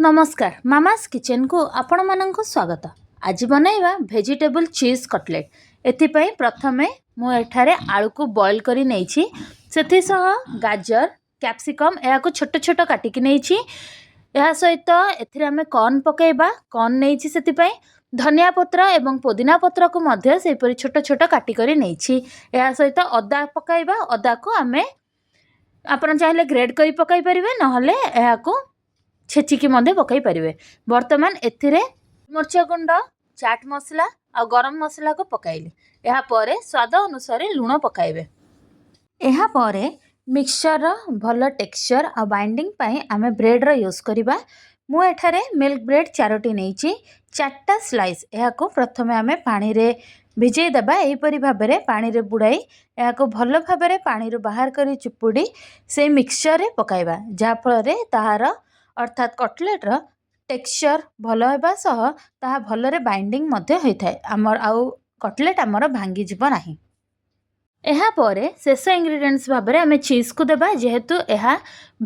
ନମସ୍କାର, ମାମାସ୍ କିଚେନକୁ ଆପଣମାନଙ୍କୁ ସ୍ୱାଗତ। ଆଜି ବନାଇବା ଭେଜିଟେବୁଲ୍ ଚିଜ୍ କଟଲେଟ୍। ଏଥିପାଇଁ ପ୍ରଥମେ ମୁଁ ଏଠାରେ ଆଳୁକୁ ବଏଲ୍ କରି ନେଇଛି। ସେଥିସହ ଗାଜର, କ୍ୟାପ୍ସିକମ୍, ଏହାକୁ ଛୋଟ ଛୋଟ କାଟିକି ନେଇଛି। ଏହା ସହିତ ଏଥିରେ ଆମେ କର୍ନ ପକାଇବା। କର୍ନ ନେଇଛି, ସେଥିପାଇଁ ଧନିଆ ପତ୍ର ଏବଂ ପୋଦିନା ପତ୍ରକୁ ମଧ୍ୟ ସେହିପରି ଛୋଟ ଛୋଟ କାଟି କରି ନେଇଛି। ଏହା ସହିତ ଅଦା ପକାଇବା। ଅଦାକୁ ଆମେ ଆପଣ ଚାହିଁଲେ ଗ୍ରେଟ୍ କରି ପକାଇ ପାରିବେ, ନହେଲେ ଏହାକୁ ଛେଚିକି ମଧ୍ୟ ପକାଇ ପାରିବେ। ବର୍ତ୍ତମାନ ଏଥିରେ ମରିଚ ଗୁଣ୍ଡ, ଚାଟ୍ ମସଲା ଆଉ ଗରମ ମସଲାକୁ ପକାଇଲି। ଏହାପରେ ସ୍ୱାଦ ଅନୁସାରେ ଲୁଣ ପକାଇବେ। ଏହାପରେ ମିକ୍ସଚର୍ର ଭଲ ଟେକ୍ସଚର୍ ଆଉ ବାଇଣ୍ଡିଂ ପାଇଁ ଆମେ ବ୍ରେଡ଼୍ର ୟୁଜ୍ କରିବା। ମୁଁ ଏଠାରେ ମିଲ୍କ ବ୍ରେଡ଼୍ ଚାରୋଟି ନେଇଛି, ଚାରିଟା ସ୍ଲାଇସ୍। ଏହାକୁ ପ୍ରଥମେ ଆମେ ପାଣିରେ ଭିଜେଇ ଦେବା। ଏହିପରି ଭାବରେ ପାଣିରେ ବୁଡ଼ାଇ ଏହାକୁ ଭଲ ଭାବରେ ପାଣିରୁ ବାହାର କରି ଚିପୁଡ଼ି ସେଇ ମିକ୍ସଚର୍ରେ ପକାଇବା, ଯାହାଫଳରେ ତାହାର, ଅର୍ଥାତ୍ କଟଲେଟ୍ର ଟେକ୍ସଚର୍ ଭଲ ହେବା ସହ ତାହା ଭଲରେ ବାଇଣ୍ଡିଂ ମଧ୍ୟ ହୋଇଥାଏ ଆମର, ଆଉ କଟଲେଟ୍ ଆମର ଭାଙ୍ଗିଯିବ ନାହିଁ। ଏହାପରେ ଶେଷ ଇନଗ୍ରିଡ଼ିଏଣ୍ଟସ୍ ଭାବରେ ଆମେ ଚିଜ୍କୁ ଦେବା। ଯେହେତୁ ଏହା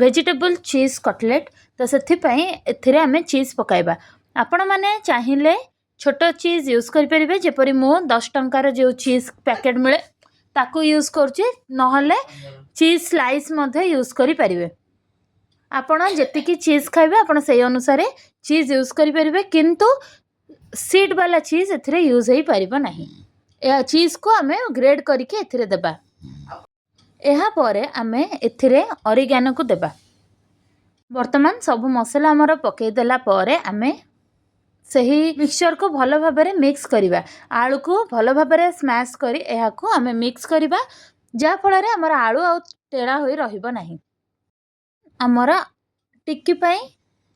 ଭେଜିଟେବୁଲ୍ ଚିଜ୍ କଟଲେଟ୍, ତ ସେଥିପାଇଁ ଏଥିରେ ଆମେ ଚିଜ୍ ପକାଇବା। ଆପଣମାନେ ଚାହିଁଲେ ଛୋଟ ଚିଜ୍ ୟୁଜ୍ କରିପାରିବେ, ଯେପରି ମୁଁ 10 ଟଙ୍କାର ଯେଉଁ ଚିଜ୍ ପ୍ୟାକେଟ୍ ମିଳେ ତାକୁ ୟୁଜ୍ କରୁଛି, ନହେଲେ ଚିଜ୍ ସ୍ଲାଇସ୍ ମଧ୍ୟ ୟୁଜ୍ କରିପାରିବେ। ଆପଣ ଯେତିକି ଚିଜ୍ ଖାଇବେ, ଆପଣ ସେଇ ଅନୁସାରେ ଚିଜ୍ ୟୁଜ୍ କରିପାରିବେ, କିନ୍ତୁ ସିଡ଼୍ ବାଲା ଚିଜ୍ ଏଥିରେ ୟୁଜ୍ ହେଇପାରିବ ନାହିଁ। ଏହା ଚିଜ୍କୁ ଆମେ ଗ୍ରେଟ୍ କରିକି ଏଥିରେ ଦେବା। ଏହାପରେ ଆମେ ଏଥିରେ ଅରିଗାନୋକୁ ଦେବା। ବର୍ତ୍ତମାନ ସବୁ ମସଲା ଆମର ପକାଇ ଦେଲା ପରେ ଆମେ ସେହି ମିକ୍ସଚର୍କୁ ଭଲ ଭାବରେ ମିକ୍ସ କରିବା। ଆଳୁକୁ ଭଲ ଭାବରେ ସ୍ମାସ୍ କରି ଏହାକୁ ଆମେ ମିକ୍ସ କରିବା, ଯାହାଫଳରେ ଆମର ଆଳୁ ଆଉ ଟେଣା ହୋଇ ରହିବ ନାହିଁ। ଆମର ଟିକି ପାଇଁ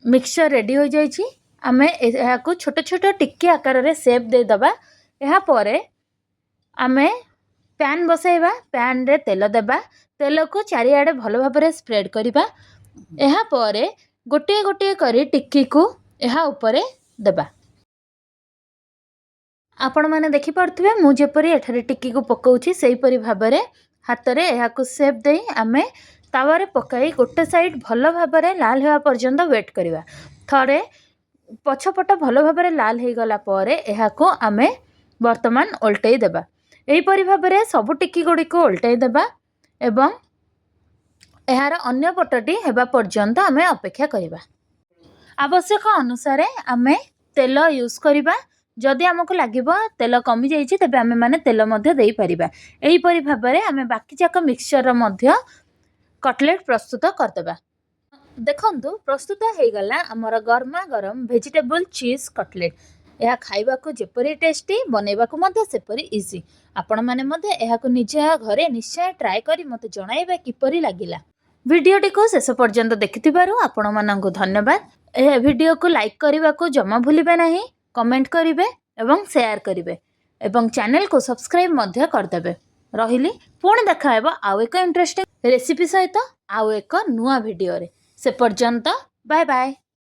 ମିକ୍ସଚର୍ ରେଡ଼ି ହୋଇଯାଇଛି। ଆମେ ଏହାକୁ ଛୋଟ ଛୋଟ ଟିକି ଆକାରରେ ସେପ୍ ଦେଇଦେବା। ଏହାପରେ ଆମେ ପ୍ୟାନ୍ ବସାଇବା। ପ୍ୟାନ୍ରେ ତେଲ ଦେବା। ତେଲକୁ ଚାରିଆଡ଼େ ଭଲ ଭାବରେ ସ୍ପ୍ରେଡ଼୍ କରିବା। ଏହାପରେ ଗୋଟିଏ ଗୋଟିଏ କରି ଟିକିକୁ ଏହା ଉପରେ ଦେବା। ଆପଣମାନେ ଦେଖିପାରୁଥିବେ, ମୁଁ ଯେପରି ଏଠାରେ ଟିକିକୁ ପକାଉଛି, ସେହିପରି ଭାବରେ ହାତରେ ଏହାକୁ ସେପ୍ ଦେଇ ଆମେ ତାୱାରେ ପକାଇ ଗୋଟେ ସାଇଡ଼୍ ଭଲ ଭାବରେ ଲାଲ ହେବା ପର୍ଯ୍ୟନ୍ତ ୱେଟ୍ କରିବା। ଥରେ ପଛପଟ ଭଲ ଭାବରେ ଲାଲ ହେଇଗଲା ପରେ ଏହାକୁ ଆମେ ବର୍ତ୍ତମାନ ଓଲଟେଇ ଦେବା। ଏହିପରି ଭାବରେ ସବୁ ଟିକି ଗୁଡ଼ିକୁ ଓଲଟାଇ ଦେବା ଏବଂ ଏହାର ଅନ୍ୟ ପଟଟି ହେବା ପର୍ଯ୍ୟନ୍ତ ଆମେ ଅପେକ୍ଷା କରିବା। ଆବଶ୍ୟକ ଅନୁସାରେ ଆମେ ତେଲ ୟୁଜ୍ କରିବା। ଯଦି ଆମକୁ ଲାଗିବ ତେଲ କମିଯାଇଛି, ତେବେ ଆମେମାନେ ତେଲ ମଧ୍ୟ ଦେଇପାରିବା। ଏହିପରି ଭାବରେ ଆମେ ବାକି ଯାକ ମିକ୍ସଚର୍ର ମଧ୍ୟ କଟଲେଟ୍ ପ୍ରସ୍ତୁତ କରିଦେବା। ଦେଖନ୍ତୁ, ପ୍ରସ୍ତୁତ ହେଇଗଲା ଆମର ଗରମା ଗରମ ଭେଜିଟେବୁଲ୍ ଚିଜ୍ କଟଲେଟ୍। ଏହା ଖାଇବାକୁ ଯେପରି ଟେଷ୍ଟି, ବନେଇବାକୁ ମଧ୍ୟ ସେପରି ଇଜି। ଆପଣମାନେ ମଧ୍ୟ ଏହାକୁ ନିଜ ଘରେ ନିଶ୍ଚୟ ଟ୍ରାଏ କରି ମୋତେ ଜଣାଇବେ କିପରି ଲାଗିଲା। ଭିଡ଼ିଓଟିକୁ ଶେଷ ପର୍ଯ୍ୟନ୍ତ ଦେଖିଥିବାରୁ ଆପଣମାନଙ୍କୁ ଧନ୍ୟବାଦ। ଏ ଭିଡ଼ିଓକୁ ଲାଇକ୍ କରିବାକୁ ଜମା ଭୁଲିବେ ନାହିଁ, କମେଣ୍ଟ କରିବେ ଏବଂ ସେୟାର କରିବେ ଏବଂ ଚ୍ୟାନେଲକୁ ସବସ୍କ୍ରାଇବ୍ ମଧ୍ୟ କରିଦେବେ। ରହିଲି, ପୁଣି ଦେଖା ହେବ ଆଉ ଏକ ଇଣ୍ଟରେଷ୍ଟିଂ ରେସିପି ସହିତ ଆଉ ଏକ ନୂଆ ଭିଡ଼ିଓରେ। ସେ ପର୍ଯ୍ୟନ୍ତ ବାଏ ବାଏ।